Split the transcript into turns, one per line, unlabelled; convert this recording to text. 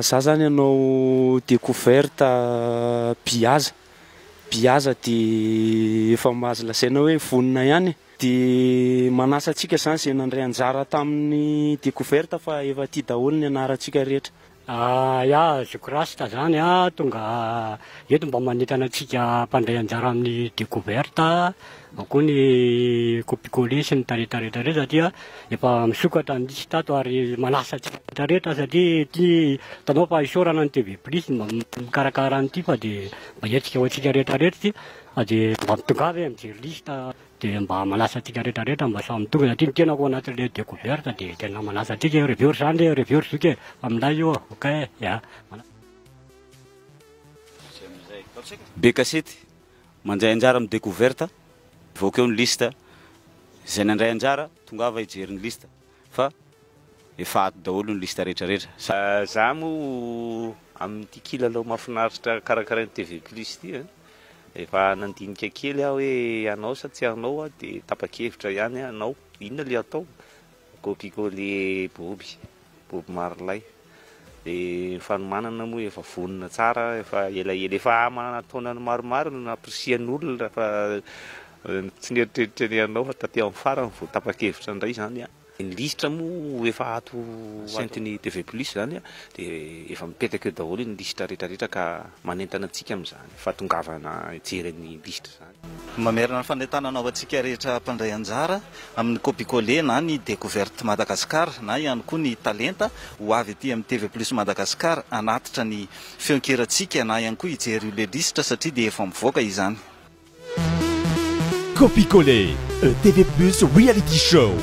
Za zany hanao découverte biaza, biaza de efa mahazo lazaina hoe vonona ihany e. De manasa antsika zany zay nandray anjara tamin'ny découverte fa efa aty daholo ny anarantsika rehetra.
Ya, zoky rasta zany a, tonga eto mba manentana antsika mpandray anjara amin'ny découverte, ao koa ny copier-coller sy ny talenta rehetra rehetra satria efa misokatra ny liste ato ary manasa antsika rehetra rehetra satria ty hitanao fa isaorana ny TV Plus mba mikarakara an'ity fa de mba hetsika ho antsika rehetra rehetra ity fa de mba mitongava e mijery liste de mba manasa antsika rehetra rehetra mba samy tonga satria ny tenako ao anatin'le découverte de tena manasa antsika reveo ry zandry e, reveo ry zoky e, fa milay io, ok ya.
Be kasety mandray anjara amin'ny découverte, mivoaka eo ny liste, izay nandray anjara tongava hijery ny liste fa efa ato daholo ny liste rehetra rehetra.
Za moa amin'ity kilalao mahafinaritra karakarain'ny TV Plus ity a, efa nandinika kely aho hoe hanao sa tsy hanao aho dia tapa-kevitra ihany aho hanao. Inona ilay atao? Copier-coller Boby, Boby Marley. Dia ny fanomanana moa efa vonona tsara, efa elaela, efa aman-taonany maromaro no nampirisihan'olona fa tsy nieritreritra ny hanao fa taty amin'ny farany vao tapa-kevitra indray izany aho. Ny lisitra moa efa ato chaîne TV Plus izany dia efa mipetaka eo daholo ny lisitra rehetra rehetra ka manentana antsika amin'izany fahatongavana hijery ny lisitra izany.
Mamerina ny fanentanana ho antsika rehetra mpandray anjara amin'ny copier-coller na ny découverte Madagascar na ihany koa ny talenta ho avy aty amin'ny TV Plus Madagascar hanatitra ny feon-kirantsika na ihany koa hijery io le lisitra satria dia efa mivoaka izany.
Copier-coller, TV Plus reality show.